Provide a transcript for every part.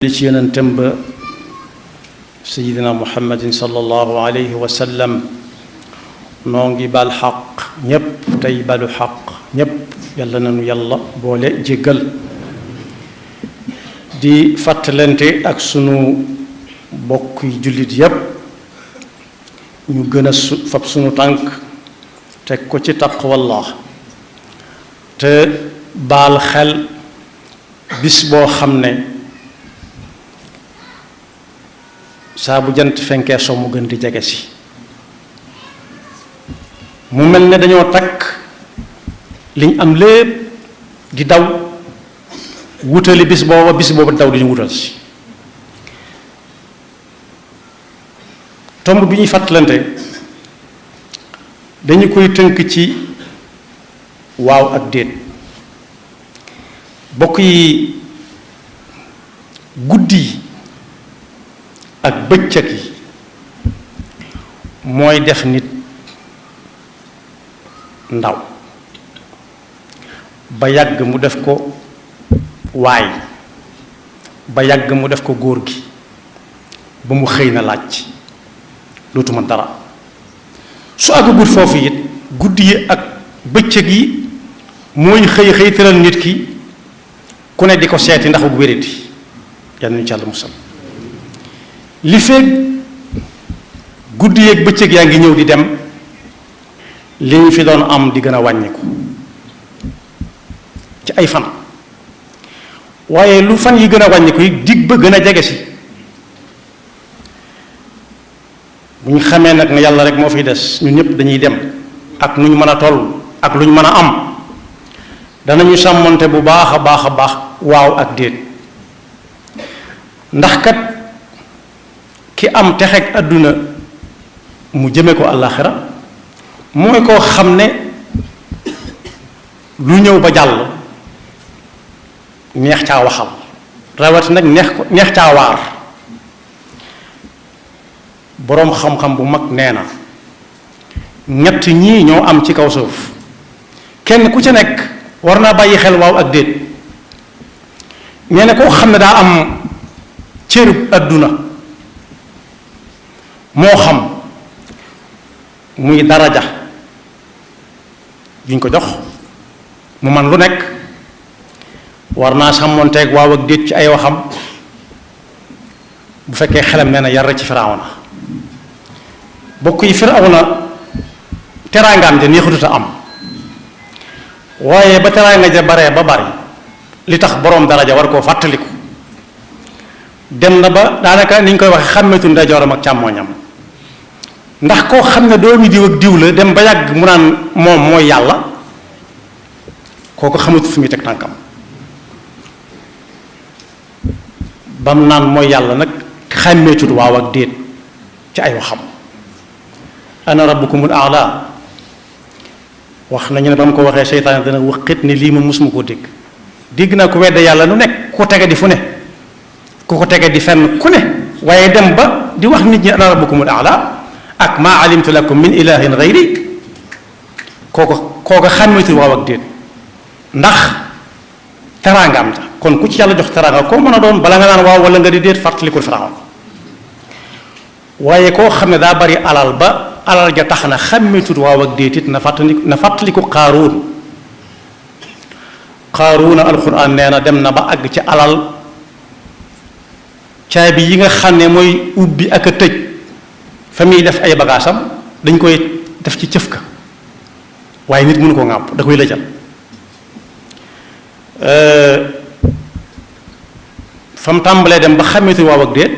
li ci yonentam ba sayidina muhammadin sallallahu alayhi wa sallam noo ngi bal xaq ñépp tey balu xaq ñépp yàlla nanu yàlla boole jéggal di fàttalante ak sunu bokk yi jullit yépp ñu gën a fab sunu tànk teg ko ci taqwallah te baal xel bis boo xam ne saa bu jant fenkee so mu gën di jege si mu mel ne dañoo takk liñ am lépp di daw wutali bis booba daw di ñu wutal si tomb bi ñuy fàttalante dañu koy tënk ci waaw ak déet bokk yi guddi yi ak bëccëg yi mooy def nit ndaw ba yàgg mu def ko waay ba yàgg mu def ko góor gi ba mu xëy na laaj dootuma dara su àggagul foofu it guddi yi ak bëccëg yi mooy xëy tëral nit ki ku ne di ko seeti ndax bu wérati yal nañu ci Yàlla musal li feeg guddi yeeg bëccëg yaa ngi ñëw di dem li ñu fi doon am di gën a wàññiku ci ay fan waaye lu fan yi gën a wàññiku yi dig ba gën a jege si bu ñu xamee nag ne yàlla rek moo fiy des ñun ñëpp dañuy dem ak nu ñu mën a toll ak lu ñu mën a am danañu sàmmonte bu baax a baax waaw ak déet ndax kat ki am texeeg àdduna mu jëme ko àllaaxira mooy koo xam ne lu ñëw ba jàll neex caa waxal rawati nag neex caa waar boroom xam-xam bu mag nee na ñett ñii ñoo am ci kaw suuf kenn ku ci nekk war naa bàyyi xel waaw ak déet nee na koo xam ne daa am cërub àdduna moo xam muy daraja juñ ko jox mu man lu nekk war naa sàmmonteeg waaw ak déet ci ay waxam bu fekkee xelam nee na yar ci Firawna bokk yi Firawna teraangaam ja neexutut a am waaye ba teraanga ja baree ba bari li tax boroom daraja war koo fàttaliku dem na ba daanaka ni ñu koy waxe xàmmetu ndeyjooram ak càmmooñam ndax koo xam ne doomi diw ak diw la dem ba yàgg mu naan moom mooy yàlla kooku xamatu fu muy teg tànkam bam naan mooy yàlla nag xàmmeetut waaw ak déet ci ay waxam ana rabbukumul a'la wax nañu ne ba mu ko waxee seytaane dana wëqit ni lii ma musuma koo dégg naa ko wedde yàlla nu nekk ku tege di fu ne ku ko tege di fenn ku ne waaye dem ba di wax nit ñi ana rabbukumul a'la ak maa alimtu lakum min ilahin gayri kooku xàmmeetul waaw ak déet ndax teraangaam ta kon ku ci yàlla jox teraanga koo mën a doon bala nga naan waaw wala nga di déet fàttalikul Firawna waaye koo xam ne daa bari alal ba alal ja tax na xàmmeetut waaw ak déet it na fàttaliku Qaaruuna alxuraan nee na dem na ba àgg ci alal caabi yi nga xam ne mooy ubbi ak a tëj fa muy def ay bagaasam dañ koy def ci cëf ka waaye nit mënu ko ŋàpp da koy lëjal fa mu tàmbalee dem ba xàmmeetul waaw ak déet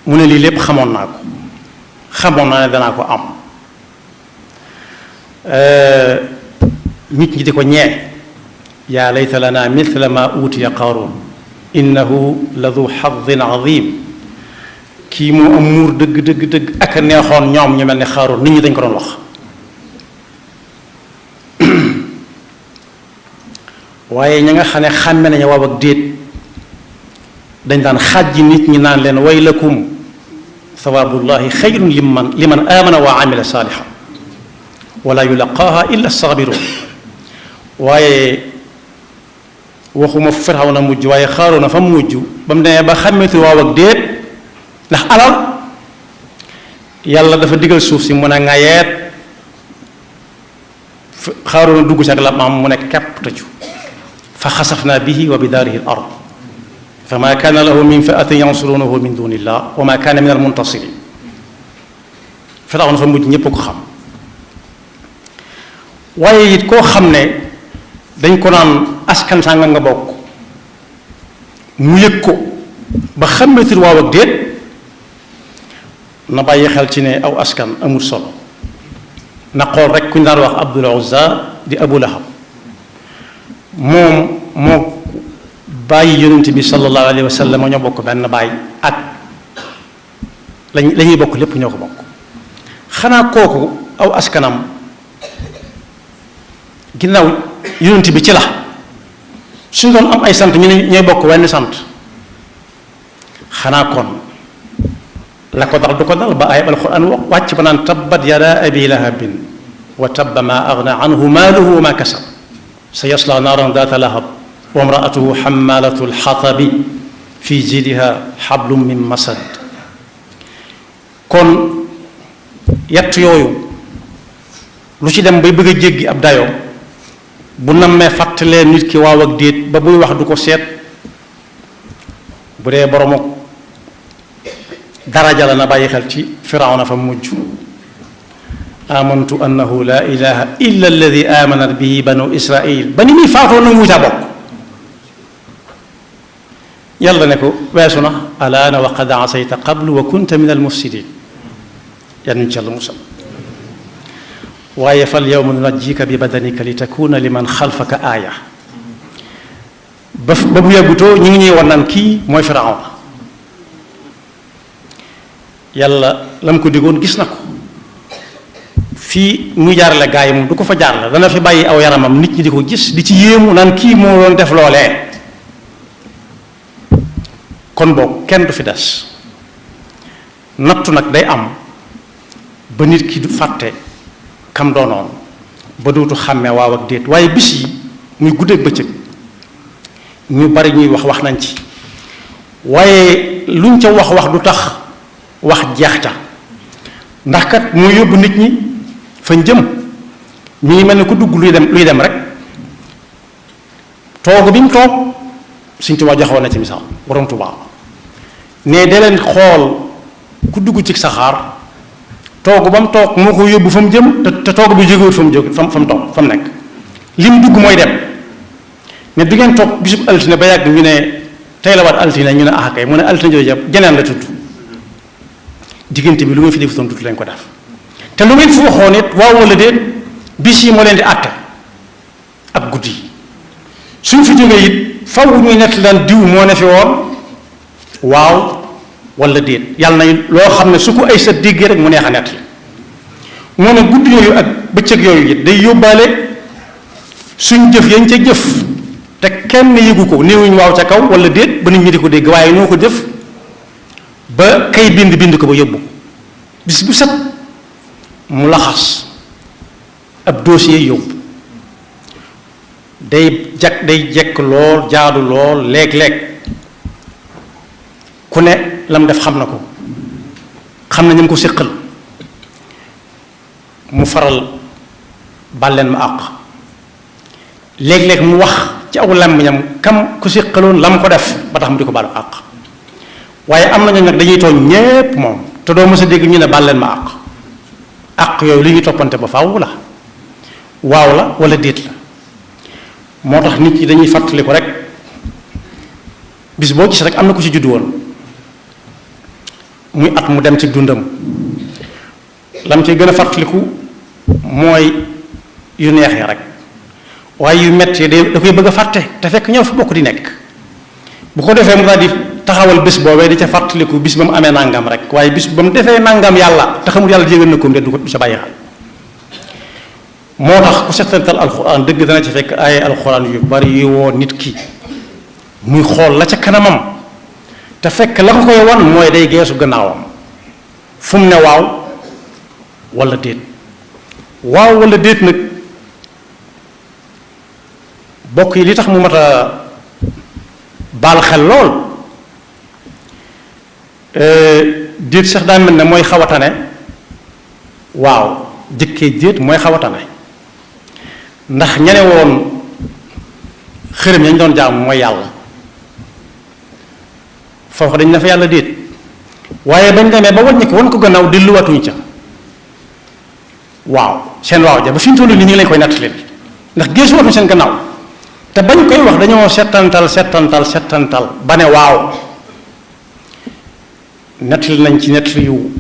mu ne lii lépp xamoon naa ne danaa ko am nit ñi di ko ñee yaa layta lana mithla ma utiya Qaaruun innahu la du xadin azim kii moo am muur dëgg ak a neexoon ñoom ñu mel ne Qaaruun nit ñi dañ ko doon wax waaye ña nga xam ne xàmme nañu waaw ak déet dañ daan xàjji nit ñi naan leen waylakum sawaabullahi xayrun liman amana wa amila saalihan wala yulaqaaha illa saabirun waaye waxuma Firawna mujj waaye Xaaruuna fa mujj ba mu demee ba xàmmeetu waaw ak déet ndax alal yàlla dafa digal suuf si mu ne ngayeet Xaaruuna dugg ci ak la maam mu ne kepp tëju fa xasafna bihi wa bi daarihi al ard fa ma kaana lahu min fi'atin yansurunahu min dunillah wa ma kaana min al muntasirin Firawna fa mujj ñépp ko xam waaye it koo xam ne dañ ko naan askan sàngam nga bokk mu yëg ko ba xàmmeetul waaw ak déet na bàyyi xel ci ne aw askan amul solo na xool rek ku ñu daan wax Abdul Uzza di Abu Lahab moom moo bàyyi yonent bi sallallahu alayhi wa sallam ñoo bokk benn baay ak la ñuy bokk lépp ñoo ko bokk xanaa kooku aw askanam ginnaaw yonent bi ci la suñu doon am ay sant ñu ne ñooy bokk wenn sant xanaa kon la ko dal du ko dal ba ay alquran wàcc ba naan tabbat yada abi lahabin wa tabba ma agna anhu maaluhu wa ma kasab sa yasla naaran daata lahab wa imraatuhu xammalatu alxatabi fi jidiha xablum min masad kon yett yooyu lu ci dem bay bëgg a jéggi ab dayoo bu nammee fàttalee nit ki waaw ak déet ba buy wax du ko seet bu dee borom ak daraja la na bàyyi xel ci Firawna fa mujj amantu annahu la ilaha illa alladi amanat bihi banu israil ba ni muy faatoo na mu ca bokk yàlla ne ko weesu na alaana wa qad asayta qablu wa kunta min almufsidin yan ci yàlla musal waaye fal yawma nunajjika bi badanika li takuna liman xalfaka aaya ba bu yàggutoo ñu ngi ñuy wan naan kii mooy Firawna yàlla la mu ko diggoon gis na ko fii muy jaarale gaa yi moom du ko fa jaarale dana fi bàyyi aw yaramam nit ñi di ko gis di ci yéemu naan kii moo doon def loolee kon boog kenn du fi des nattu nag day am ba nit ki du fàtte kam doonoon ba dootu xàmmee waaw ak déet waaye bis yi muy guddeeg bëccëg ñu bari ñuy wax nañ ci waaye luñ ca wax du tax wax jeex ca ndax kat moo yóbbu nit ñi fañ jëm mi ngi mel ne ku dugg luy dem rek toog bi mu toog Sëñ Tuubaa joxoon na ci misaal borom Tuubaa ne de leen xool ku dugg ci saxaar toog ba mu toog moo ko yóbbu fa mu jëm te toog bi jógewut fa mu jóge fa mu toog fa mu nekk li mu dugg mooy dem ne du ngeen toog bisub altine ba yàgg ñu ne tey la waat altine ñu ne ah kay mu ne altine jooju yëpp jeneen la tudd diggante bi lu ngeen fi defutoon tudd leen ko def te lu ngeen fi waxoon it waaw wala déet bis yi moo leen di àtte ak guddi yi suñ fi jógee it faw ñuy nett laan diw moo ne fi woon waaw wala déet yàlla na loo xam ne su ko ay sa déggee rek mu neex a nett moo ne guddi yooyu ak bëccëg yooyu it day yóbbaale suñ jëf yañ ca jëf te kenn yëgu ko néewuñ waaw ca kaw wala déet ba nit ñi di ko dégg waaye ñoo ko jëf ba kay bind ko ba yóbbu bis bu set mu laxas ab dossier yóbbu day jekk lool jaadu lool léeg-léeg ku ne lam def xam na ko xam na ñam ko séqal mu faral bàlleen ma àq léeg-léeg mu wax ci aw làmmiñam kam ku séqaloon lam ko def ba tax mu di ko baalu àq waaye am na ñooñu nag dañuy tooñ ñépp moom te doo mës a dégg ñu ne bàlleen ma àq yooyu li ñuy toppante ba faaw la waaw la wala déet la moo tax nit ñi dañuy fàttali ko rek bis boo gis rek am na ku ci juddu woon muy at mu dem ci dundam lam ci gën a fàttaliku mooy yu neexee rek waaye yu metti da koy bëgg a fàtte te fekk ñoo fi bokk di nekk bu ko defee mu daal di taxawal bés boobee di ca fàttaliku bis ba mu amee nangam rek waaye bis ba mu defee nangam yàlla te xamul yàlla jégal na ko du ca bàyyi xel moo tax ku settantal alxuraan dëgg dana ci fekk ay alxuraan yu bari yu woo nit ki muy xool la ca kanamam te fekk la ko koy wan mooy day geesu gannaawam fu mu ne waaw wala déet waaw wala déet nag bokk yi li tax mu mat a baal xel lool déet sax daa mel ne mooy xaw a tane waaw jëkkee déet mooy xaw a tane ndax ñene woon xërëm yañ doon jaam mooy yàlla foofu dañ na fa yàlla déet waaye bañ demee ba wàññi ko wan ko gannaaw delluwaatuñ ca waaw seen waaw ja ba fi ñu toll nii ñu ngi leen koy natt leen ndax géesu watuñ seen gannaaw te bañ koy wax dañoo settantal ba ne waaw nettali nañ ci nettali yu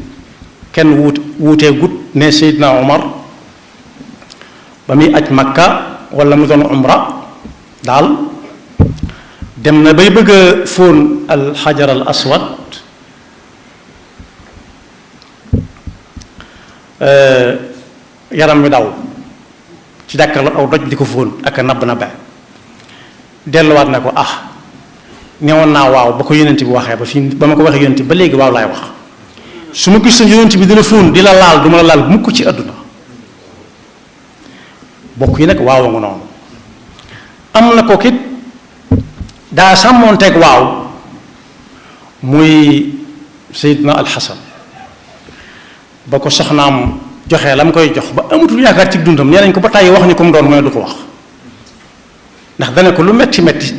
kenn wuutee gut ne Seydina Omar ba muy aj Makka wala mu doon umra daal dem na bay bëgg a fóon al xajar al aswad yaram mi daw ci jàkkar la aw doj di ko fóon ak a nabb na ba delluwaat na ko newoon naa waaw ba ko yonent bi waxee ba fii ba ma ko waxee yonent ba léegi waaw laay wax su ma gisoon yonent bi di la fóon di la laal du ma la laal mukk ci àdduna bokk yi nag waaw nga noonu am na ko kit daa sàmmoonteeg waaw muy Seydina Alxasan ba ko soxnaam joxee la mu koy jox ba amatul yaakaar ci dundam nee nañ ko ba tàyyi wax ni ko mu doon mooy du ko wax ndax dana ko lu metti metti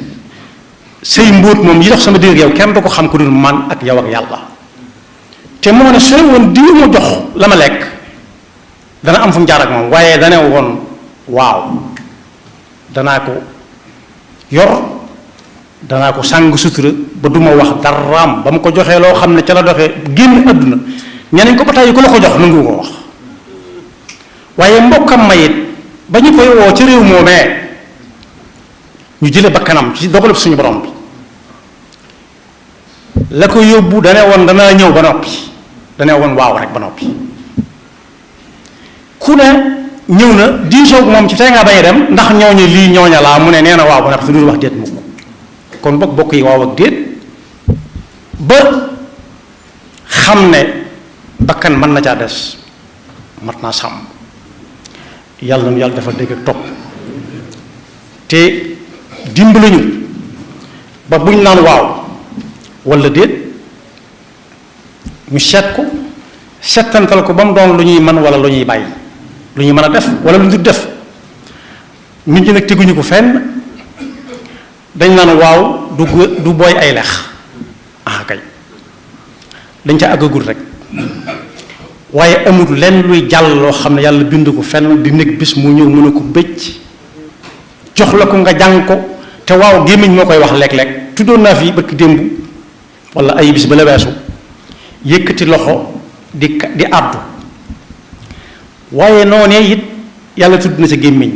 say mbóot moom yi dox sama digg yow kenn du ko xam ku dul man ak yow ak yàlla te moo ne sooy woon diw ma jox la ma lekk dana am fu mu jaar ak moom waaye dana woon waaw danaa ko yor danaa ko sàng sutura ba du ma wax daraam ba mu ko joxee loo xam ne ca la doxee génn àdduna ñeneen ko ba tàyyi ko la ko jox nangu ko wax waaye mbokkam mayit ba ñu koy woo ci réew moomee ñu jële bakkanam ci dogalub suñu borom bi la ko yóbbu dane woon danaa ñëw ba noppi dane woon waaw rek ba noppi ku ne ñëw na diisoog moom ci tey ngaa bañ a dem ndax ñooñu lii ñooña laa mu ne nee na waaw ba noppi su dul wax déet mukk kon bokk yi waaw ak déet ba xam ne bakkan mën na caa des mat naa sàmm yàlla na yàlla dafa dégg ak topp te dimbali ñu ba buñ naan waaw walla déet ñu seet ko settantal ko ba mu doon lu ñuy mën walla lu ñuy bàyyi lu ñuy mën a def walla lu ñu def nit ñi nag teguñu ko fenn dañ naan waaw du booy ay lex kay dañ ca àggagul rek waaye amul lenn luy jàll loo xam ne yàlla bind ko fenn di nekk bis mu ñëw mën a ko bëcc jox la ko nga jàng ko te waaw gémmiñ moo koy wax léeg-léeg tuddoon naa fi bëkk démb wala ay bis ba la weesu yëkkati loxo di àddu waaye noonee it yàlla tudd na sa gémmiñ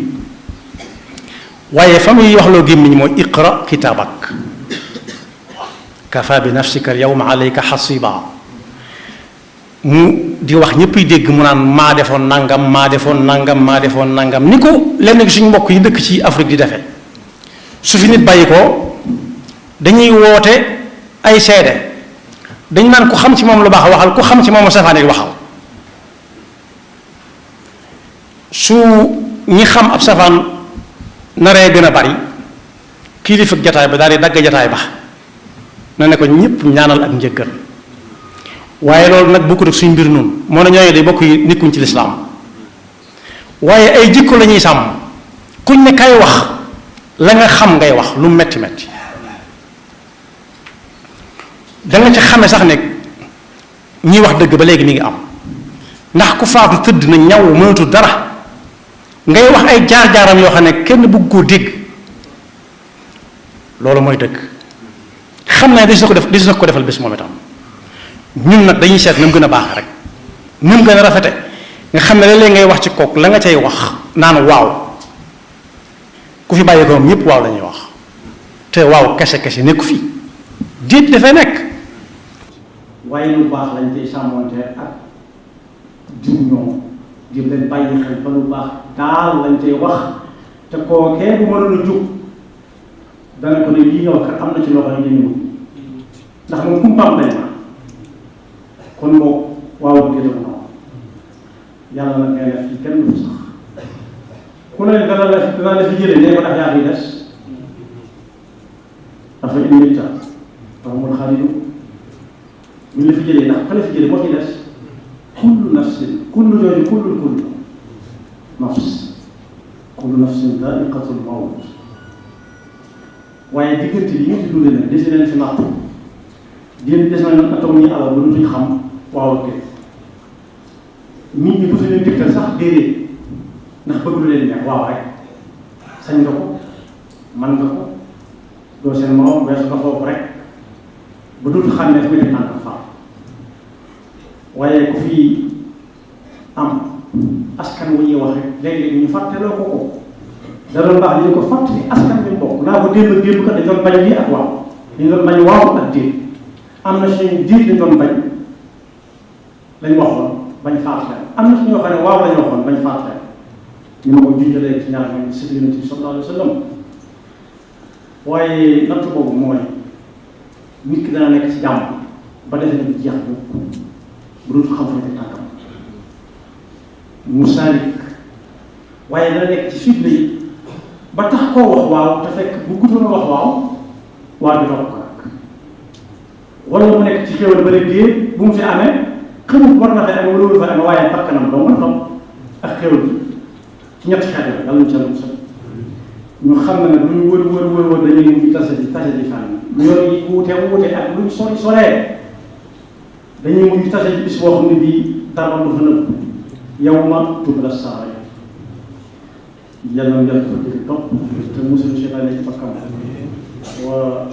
waaye fa muy wax loo gémmiñ mooy iqra kitaabak kafa bi nafsika al yawma alayka xasiba mu di wax ñëpp dégg mu naan maa defoon nangam maa defoon nangam ni ko lenn gi suñu mbokk yi dëkk ci Afrique di defee su fi nit bàyyi ko dañuy woote ay seede dañ naan ku xam ci moom lu baax waxal ku xam ci moom safaane waxal su ñi xam ab safaan naree gën a bari kilifa jataay ba daal di dagg jataay ba na ne ko ñëpp ñaanal ak njëggal waaye loolu nag bokkut ak suñ mbir noonu moo ne ñooñu day bokk yi nekkuñ ci lislaam waaye ay jikko la ñuy sàmm kuñ ne kay wax la nga xam ngay wax lu metti metti da nga ci xame sax ne ñiy wax dëgg ba léegi mi ngi am ndax ku faatu tëdd na ñaw mënatu dara ngay wax ay jaar-jaaram yoo xam ne kenn bëgg koo dégg loolu mooy dëgg xam naa des na ko defal bés moom itam ñun nag dañuy seet na mu gën a baax rek na mu gën a rafete nga xam ne léeg-léeg ngay wax ci kook la nga cay wax naan waaw ku fi bàyyi ko moom ñëpp waaw la ñuy wax te waaw kese nekku fi déet dafay nekk waaye lu baax lañ cay sàmmonte ak jur ñoom di leen bàyyi xel ba lu baax daal lañ cay wax te kookee bu mënoon a jóg dana ko ne lii nga wax kat am na ci loxo yi ñu ndax moom kumpaam dañ ma kon moo waaw déet ko noonu yàlla nag ngay def ci kenn du sax ku ne dana la fi jëlee ne ko tax yaa fi des dafa in mitta fa humul xaalidun ñu la fi jëlee ndax fa la fi jëlee moo ci des kullu nafsin kullu jooju kullu nafs kullu nafsin daa'iqatul mawt waaye diggante yi ñu fi dundee nag des leen fi natt des nañ atom ñi alal ba dutuñ xam waaw ak déet nit ñi du fi leen digtal sax déedéet ndax bëgg lu leen neex waaw rek sañ nga ko man nga ko doo seen morom weesu nga foofu rek ba dootu xam ne dafay def tànk faam waaye ku fi am askan wu ñuy wax rek léeg-léeg ñu fàtteloo ko da doon baax ñu ko fàttali askan bi bokk ndaa ko démb kat dañ doon bañ lii ak waaw dañ doon bañ waaw ak déet am na suñu diit lañ doon bañ lañ waxoon bañ faat leen am na suñoo xam ne waaw lañ waxoon bañ faat leen ñu ma ko junjalee ci ñaar ñoom si Yonent bi sallallahu alayhi wa sallam waaye natt boobu mooy nit ki dana nekk ci jàmm ba defe ne du jeex bu dootu xam fa ne tànkam mu saalik waaye dana nekk ci suite yi ba tax koo wax waaw te fekk bu guddoon wax waaw di topp ko nag wala mu nekk ci xéwal ba léegi bu mu fi amee xamul war na fay amee wala wala fa amee waaye bakkanam doo mën topp ak xéwal bi ci ñetti xeet la yàlla ñu ca musal ñu xam ne nag lu ñu wër dañuy mujj tase ji fànn yoon yi wuute ak lu ñu soree dañuy mujj tase ji bis boo xam ne bii dara du fa nëbb yawma tubla sarair yàlla na yàlla ko dégg topp te musul seytaane ci bakkam wa